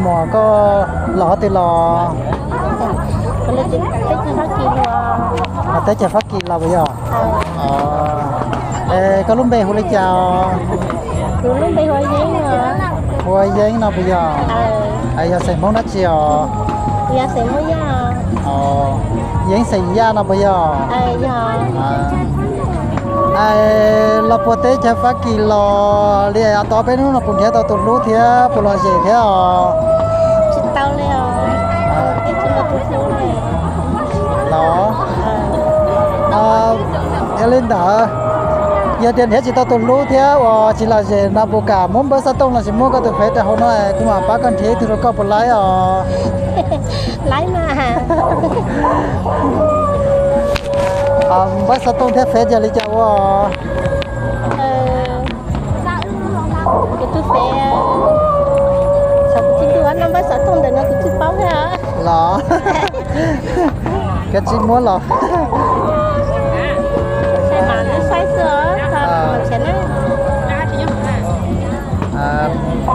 Muam, koj los qhov twg los? Teb chaws Fab Kis los puas yog? Es koj lub npe hu li cas os? Hu ua Yeeb no puas yog? Yog xeem Hmoob dab tsi os? Yeeb xeem Yaj no puas yog? Los puag teb chaws Fab Kis los li tau peb hnub no puas nrhiav tau tus hlub thiab puas lom zem thiab os? Tsis tau li os. Los, yog li ntawd, yog tias nrhiav tsis tau tus hlub thiab uas tsis lom zem no puas kam muab npawb xov tooj los sis muab koj tus fev rau hauv no kuv mam pab koj nrhiav ib tug rau koj puas laib os? Laib mas. Npawb xov tooj thiab fev yog li cas ua? Kuv tus fev, kuv tsis tau noj npawb xov tooj ntawm no kuv tsis paub thiab. Los, koj tsis muab los.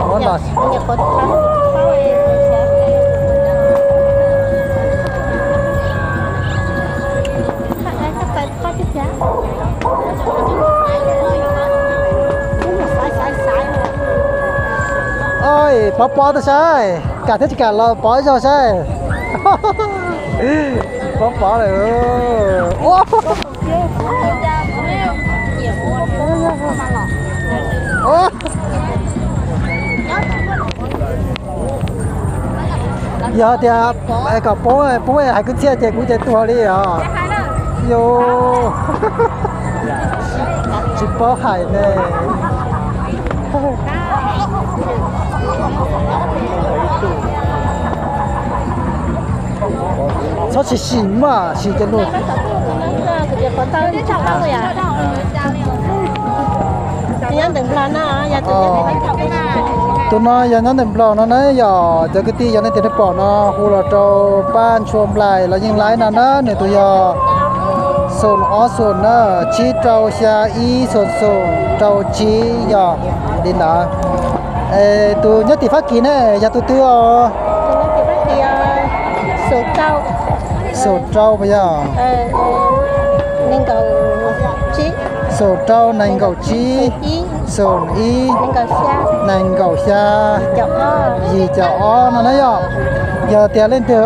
Muab los. Oj, pov pov tau saib, kam thiab tsis kam los pov ib zaug saib. Pov pov lawm. Yog tias kom poob, poob hais kwv txhiaj ces kuv ces tuag li os. Yus tsis paub hais ne. Txhob sim sim mas sim ces nus. Tus no yog nyob ntawm Nplog no na yom, cov kwv tij, yog nej tias nej pom no hu los rau Paj Ntshua Nplaim los yeej laib no na, nws tus yog xoom ob xoom na, tsib rau xya ib xoom xoom rau tsib yog li ntawd. Tus nyob tim Fab Kis ne yog tus twg os? Xoom rau puas yog? Xoom rau nees nkaum tsib, xoom ib, nees nkaum xya, yim caum ob no na yom. Yog tias leej twg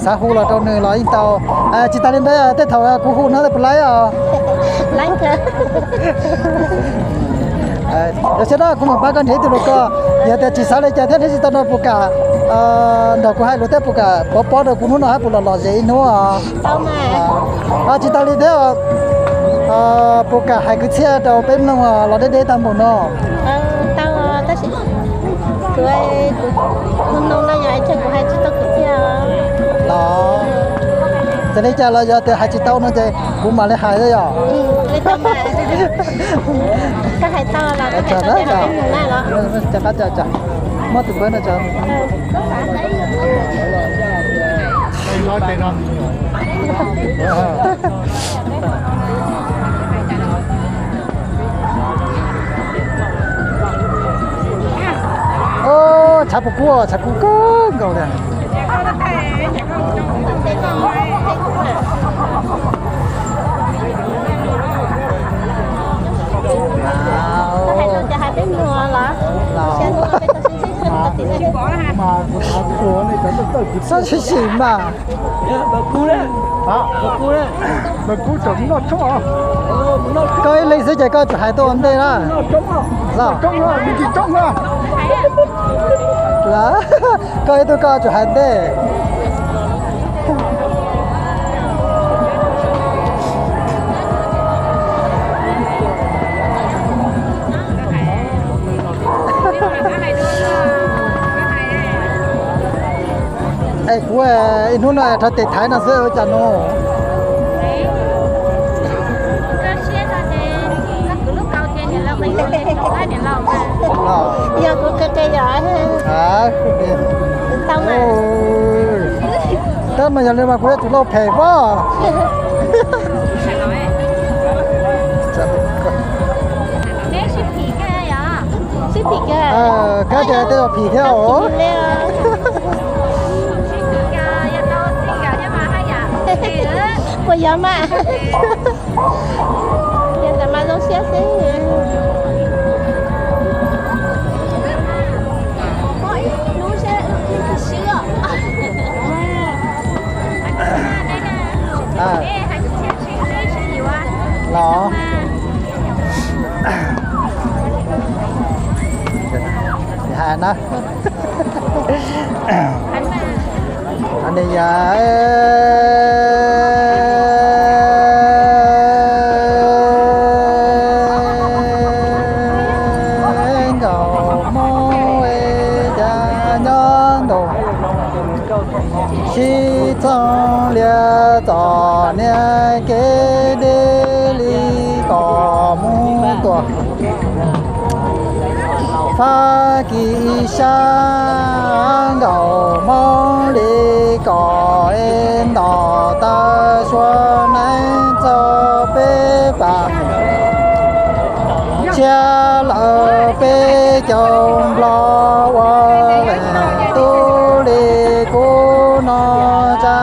xav hu los rau nws los yeej tau. Tsis tas li ntawd tej thaum kuv hu no puas laib os? Yog siab na kuv mam pab koj nrhiav ib tug rau koj. Yog tias tsis xav li cas thiab nrhiav tsis tau no puas kam nrog kuv hais lus thiab puas kam pov pob rau kuv hnub no hab puas los lom zem ib hnub os? Tsis tas li thiab, puas kam hais kwv txhiaj rau peb mloog los deb deb tag npaum no? Los, txawm li cas los yog tias hais tsis tau no ces kuv mam li hais xwb yom. Muab tus npawb no tso. Tshav puas kub, tshav kub kawg nkaus li. Txhob sim sim mas. Koj ib leeg xwb ces koj tsum hais tuaj ua ntej na. Los, koj ib tug koj tsum hais ntej. Es kuv ib hnub no rau tes thaiv no xwb ua cas no. Yog kuv qe qe yom. Tab mas yog li mas kuv yuav tsum lauj phem pob. Kab tias tej zaum phim thiab os. Puas yog mas? Yog ntawd mas zoo siab xwb. Los hais na. Ni yog nkauj Hmoob es cas nyob ntu sib txoog lias txom niag kev deb li kom mus tuaj Fab Kis sab, nkauj Hmoob li kom es ntom tawm suav neeb txog peb pam tshiab lawm peb caug nplog ua leej tub li kuv no tsa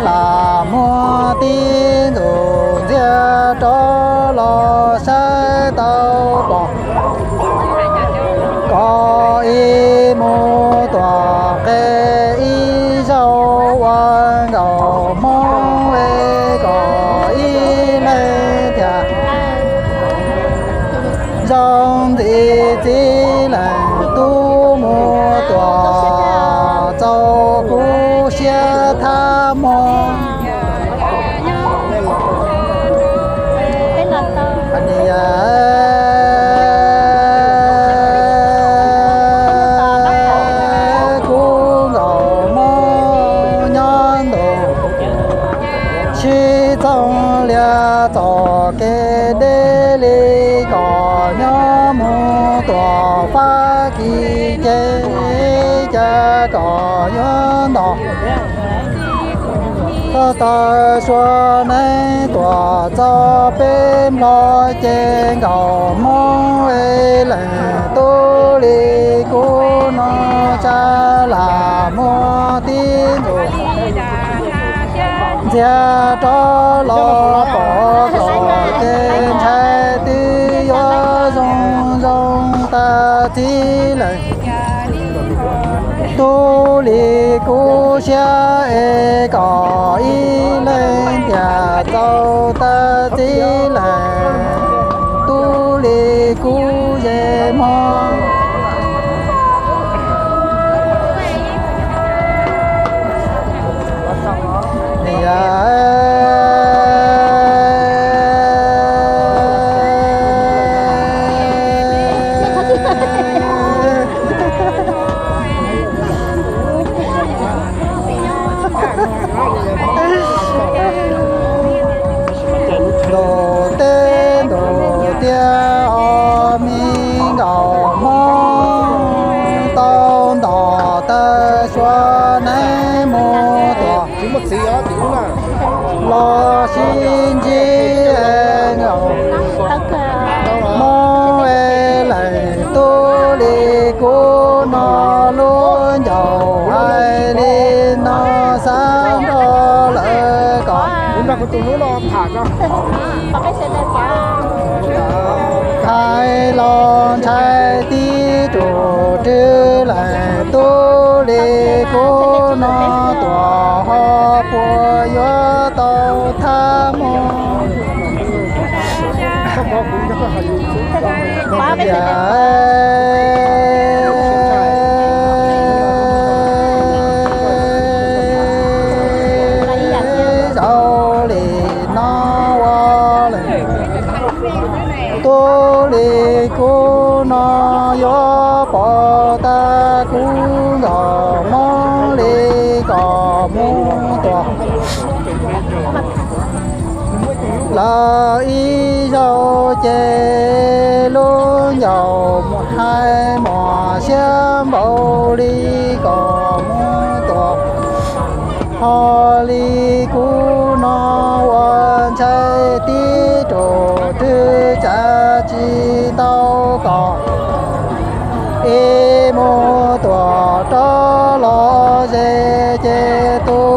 lam muag tib ntxuj ntxiag rov los saib tau pom kom ib mus tuam qe ib zaug ua nkauj Hmoob es kom ib leeg thiaj zoo ntxiv txiv leej tub mus tuam txaus kuv siab thab muag. Ni yog kuv nkauj Hmoob nyob ntu sib txoog lias txom kev deb li kom nyob mus tuam Fab Kis ces cas kom yuav ntom txog tawm suav neeb tuam txog peb nplog ces nkauj Hmoob es leej tub li kuv no tsa lam muag tib ntxuj ntxiag rov los pom kom ces ntshai twb yuav zoo zoo tas txiv leej tub li kuv siab es kom ib leeg thiaj txaus tas txiv leej tub li kuv zes muag. Ni yog ntuj teb ntuj tiaj os, me nkauj Hmoob tau ntom tawm suav neeb mus tuam los sib ntsib nkauj Hmoob es leej tub li kuv no lub ncauj hais li no xav nrog lawv kom hais los ntshai tib tug rwg leej tub li kuv no tuam ho puas yuav tau thab muag. Zaum li no ua leej tub li kuv no yuav pom tag kuv nkauj Hmoob li kom mus tuam lawm ib zaug ces lub ncauj hais mos siab npaum li kom mus tuam. Ho li kuv no ua ntshai tib tug rwg tsa tsis tau kom Cov los ze ces tus